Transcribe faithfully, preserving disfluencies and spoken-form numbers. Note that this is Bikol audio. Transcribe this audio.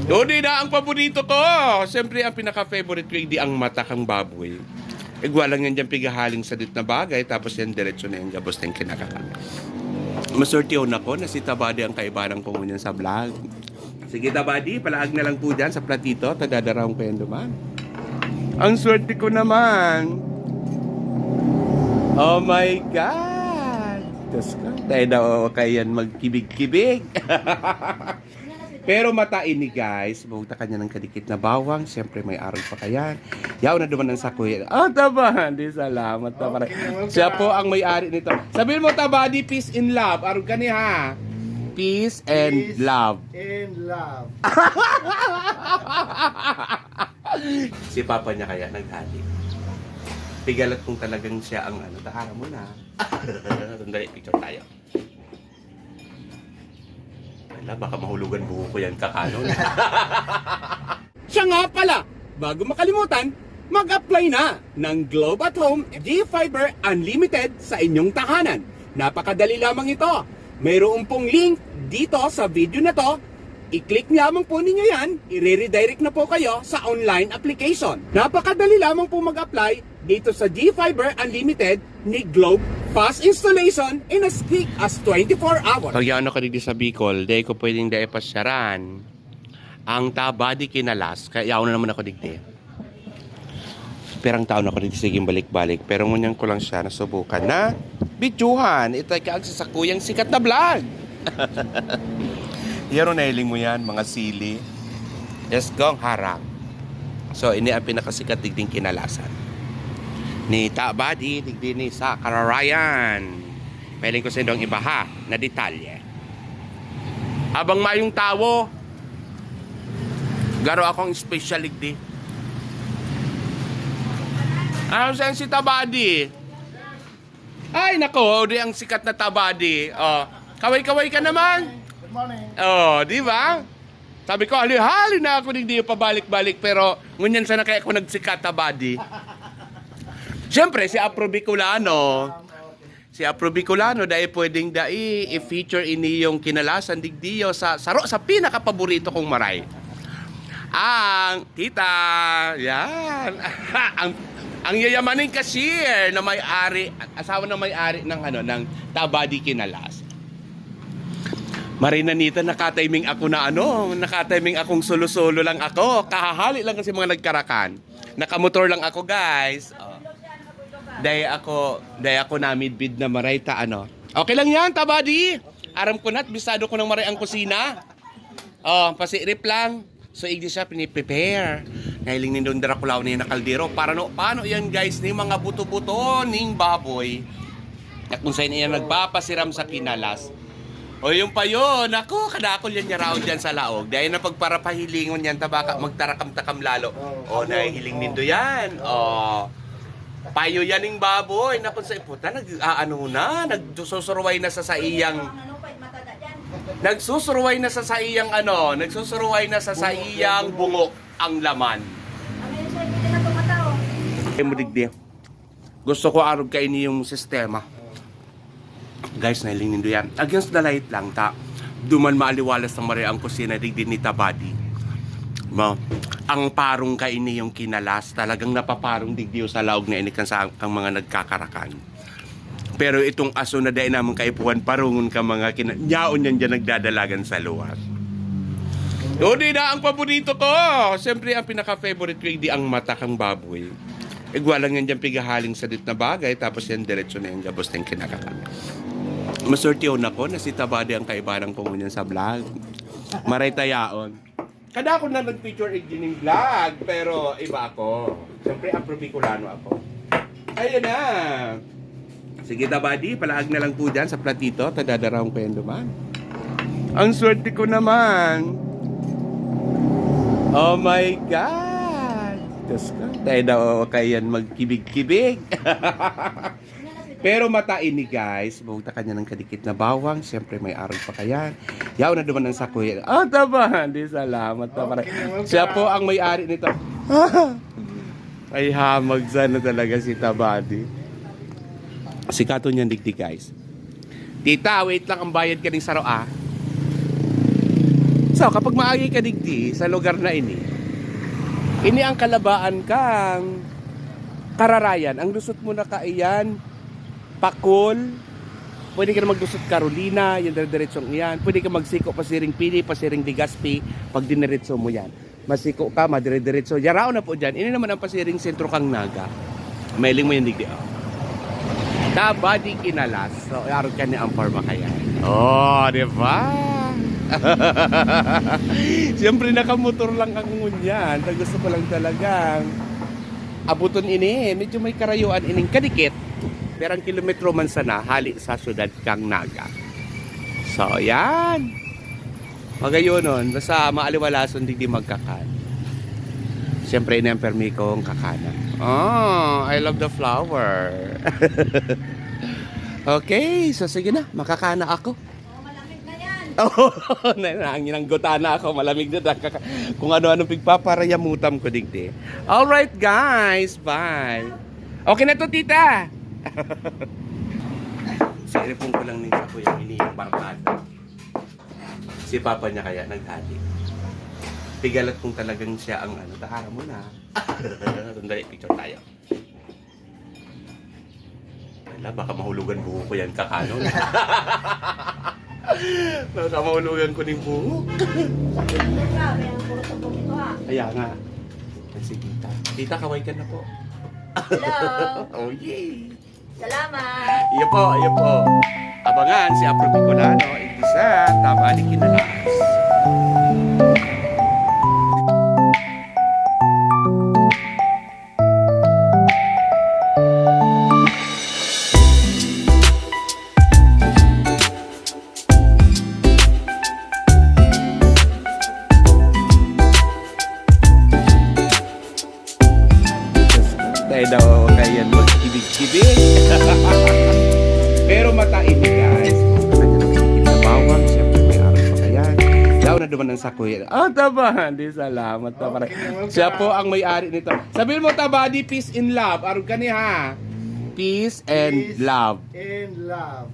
Dodi na ang paborito ko! Siyempre, ang pinaka-favorite ko, hindi ang mata kang baboy. Igwa lang yan dyan, pigahaling sadit na bagay, tapos yan, diretso na yung gabos na yung kinakakan. Maswerte yun ako na si Tabadi ang kaibanan ko ngunyan sa vlog. Sige, Tabadi, palaag na lang po dyan sa platito, tadadarahon ko yan duman. Ang swerte ko naman. Oh my God! Diyos ko, tayo daw kayan magkibig-kibig. Pero mata ini, guys. Buta kanya ng kadikit na bawang. Siyempre, may arog pa kayan. Yaw na duman ang sakuya. Ah, Tabadi, salamat, Tabadi. Okay, welcome. Siya po ang may-ari nito. Sabihin mo, Tabadi, peace and love. Arog ka ni, ha? Peace and Peace love. And love. Si papa niya kaya nagdali. Pigalat kung talagang siya ang ano, taharan mo na. Sandali, picture tayo. Wala, baka mahulugan buho ko yan, kakanon. Siya nga pala, bago makalimutan, mag-apply na ng Globe at Home G-Fiber Unlimited sa inyong tahanan. Napakadali lamang ito. Mayroon pong link dito sa video na to. I-click lamang po ninyo yan, i-redirect na po kayo sa online application. Napakadali lamang po mag-apply dito sa G-Fiber Unlimited ni Globe. Fast installation in as quick as twenty-four hours. Pag yaon ako digdi sa Bicol, dai ko pwedeng dai pasyaran ang Tabadi Kinalas. Kaya yaon na naman ako digdi. Perang taon ako digdi, sige, balik-balik. Pero ngunyan ko lang siya nasubukan na bidyuhan. Ito ay kaag sa sakuyang sikat na vlog. Yaro, nahiling mo yan, mga sili. Esgong harang. So, ini ang pinakasikat digding Kinalasan. Ni Tabadi, digdi ni sa Kararayan. Mahiling ko sa indong iba, ha, na detalye. Abang mayong tawo, garo akong special digdi. Ano saan si Tabadi? Ay, nako, di ang sikat na Tabadi. Oh, kaway-kaway ka naman. Good morning. Oh, di ba? Sabi ko, hali-hali na ako digdi pabalik-balik, pero ngunyan sana kaya ako nagsikat, Tabadi. Siyempre, si Afro Bicolano. Si Afro Bicolano, dai pwedeng dai i-feature ini yung Kinalasan digdiyo sa saro sa pinakapaborito kong maray. Ang tita, yan. ang ang yayamaning cashier na may-ari, asawa ng may-ari ng ano, ng Tabadi Kinalas. Marinanita, nakatiming ako na ano, nakatiming akong solo-solo lang ako. Kahahali lang kasi mga nagkarakan. Nakamotor lang ako, guys. Oh. Dai ako, dai ako namidbid na maray ta ano. Okay lang yan, Tabadi. Aram ko na, bisado ko ng maray ang kusina. Oh, pasirip lang. So, igdi siya piniprepare. Nahiling nindong darakulaw na yung kaldero. Para no, paano yan, guys, ni mga buto-buto ning baboy? At kung saan iyan nagpapasiram sa Kinalas. O, yung pa yun. Ako, kadakol yan niya raon dyan sa laog. Dahil na pagparapahilingon yan, tabaka magtarakam-takam lalo. O, nahihiling nindo yan. O, payo yan yung baboy. Naku, sa puta, nag, ah, ano na, nagsusuruway na sa saiyang, nagsusuruway na sa saiyang, ano, nagsusuruway na sa saiyang bungo ang laman. Ano yun, sir? Pwede na tumataw. Ay, mo digdi. Gusto ko arog kaini yung sistema. Guys, nahiling nindo yan. Against the light lang, ta. Duman maaliwalas ng maray ang kusina digdi ni Tabadi. Ma, ang parong kaini yung Kinalas. Talagang napaparong digdi sa laog na ini kan sa kang mga nagkakarakan. Pero itong aso na dai naman kaipuhan, parungon ka mga kina-, yaon yan dyan nagdadalagan sa luwas. Dodi na ang paborito ko. Siyempre, ang pinaka-favorite ko, hindi ang mata kang baboy. Igwa lang yan dyan, pigahaling sadit na bagay, tapos yan, diretso na yung gabos na yung kinakakan. Maswerte yun ako na si Tabadi ang kaibanan ko ngunyan sa vlog. Maray ta yaon. Kada ako na nag-feature in gining vlog, pero iba ako. Siyempre, Afro-Bicolano ako. Ayun na. Sige, Tabadi, palaag na lang po dyan sa platito. Tadadarahon ko yan duman. Ang swerte ko naman. Oh my God! Diyos ko, tayo daw kayan magkibig-kibig. Pero mata ini, guys. Buta kanya ng kadikit na bawang. Siyempre, may arog pa kayan. Yaw na duman ang sakuya. Ah, Tabadi, salamat, Tabadi. Okay, welcome. Siya po ang may-ari nito. Ay, hamag sana talaga si Tabadi. Sikaton yan digdi, guys. Tita, wait lang, ang bayad ka ning saro, ah. So, kapag maagi ka digdi sa lugar na ini, ini ang kalabaan kang Kararayan. Ang lusot mo na kaiyan, Pakol. Pwede ka na maglusot Carolina, yung dire-diretsong iyan. Pwede ka magsiko pasiring Pili, pasiring Legazpi, pag diniretso mo yan. Masiko ka, madire-diretso. Yaraon na po dyan. Ini naman ang pasiring sentro kang Naga. Mailing mo yung digdi, oh. Taba di kinalas. So, arot ka ni ang forma kaya. Oh, di ba? Siyempre, nakamotor lang ako ngunyan. Ta gusto ko lang talagang abuton ini. Medyo may karayuan ining kadikit. Pero ang kilometro man sana, hali sa syudad kang Naga. So, yan. Magayonon, basta maaliwalason digdi magkakan. Siyempre, ini ang permi kong kakana. Oh, I love the flower. Okay, so sige na, makakana ako. Oh, malamig na yan. Oh, na, na, nanggutan na ako, malamig na. Kaka- kung ano-anong pigpaparayamutan ko digdi. All right, guys, bye. Okay na to, tita. Siripon ko lang ni sa kuya, ini yung barkada. Si papa niya kaya naghali. Pigalat kung talagang siya ang ano, taharan mo na. Sandali, picture tayo. Wala, baka mahulugan buhok ko yan, kakanon. Baka mahulugan ko ning buhok. Grabe, ang puro tubog ito, ah. Kaya nga. Ay, si tita. Tita, kaway ka na po. Hello. Oh, yay! Salamat. Iyo po, iyo po. Abangan si Afro Bicolano, Igdisan, Taba di Kinalas. Tayo daw kaiyan magkibig-kibig. Pero mata ini, guys. Kung talaga nakikita sa bawang, siyempre may aral pa kaya. Daw na duman ang sakuya. Ah, taba. Di, salamat, taba. Okay, welcome. Siya po ang may-ari nito. Sabihin mo, taba, di peace and love. Arog ka ni, ha? Peace and Peace love. And love.